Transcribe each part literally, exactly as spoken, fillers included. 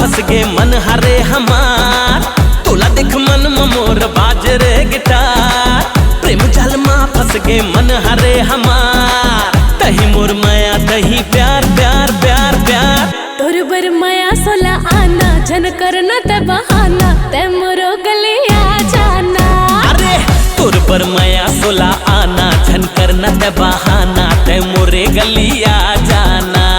फंस गे मन हरे हमार, तोला देख मन म मोर बाजे रे गिटार। प्रेम जाल म फंस गे मन हरे हमार, तही मोर मया, तही प्यार, प्यार, प्यार, प्यार। तोर बर मया सोला आना, झन करना ते बहाना, ते मोरो गलिया जाना। अरे, तोर बर मया सोला आना, झन करना ते बहाना, ते मोरे गलिया जाना।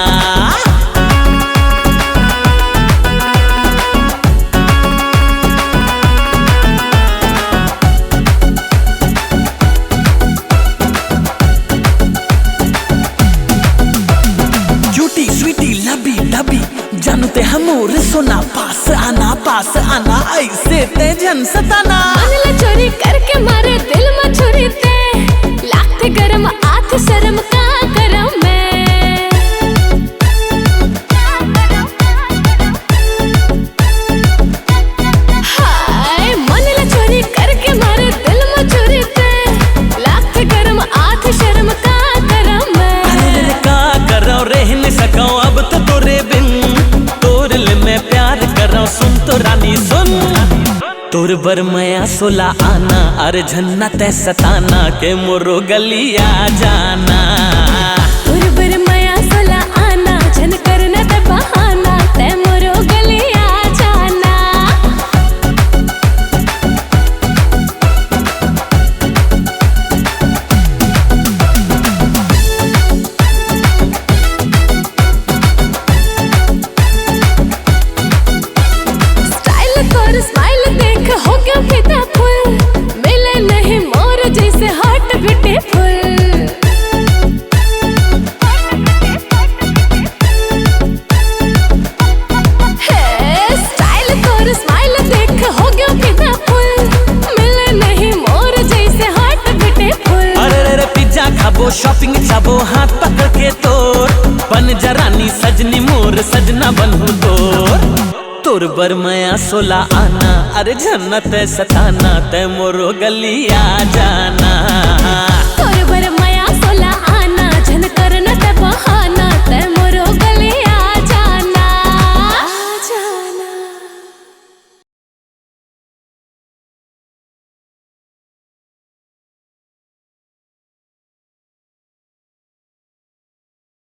क्यूटी स्वीटी लबी डबी, जानू ते हमोर सोना, पास आना, पास आना, ऐसे ते झन सताना। मन ला चोरी करके मारे दिल म छुरी ते, लागथे गरम आथे शरम, का करम मैं। हाय, मन ला चोरी करके मारे दिल म छुरी ते, लागथे गरम आथे शरम, का करम मैं। अरे रे, का करव, रह नहीं सकव अब तो तोरे बिन, तोर ले मैं प्यार करव, सुन तो रानी सुन। तोर बर मया सोला आना, अरे झन ना ते सताना, ते मोरो गलिया जाना। तोर बर मया सोला आना, झन करना ते बहाना, ते मोरो गलिया जाना। स्टाइल तोर स्माइल देख हो गया फिदा फुल, मिले नहीं मोर जैसे हार्ट ब्यूटीफुल। हे, स्टाइल तोर स्माइल देख हो गया फिदा फुल, मिले नहीं मोर जैसे हार्ट ब्यूटीफुल। अरे रे रे, पिज्जा खाबो, शॉपिंग जाबो, हाथ पकड़ के तोर, बन जा रानी सजनी मोर, सजना बनहूँ तोर। तोर बर मया सोला आना, अरे झन ना ते सताना, ते मोरो गलिया जाना।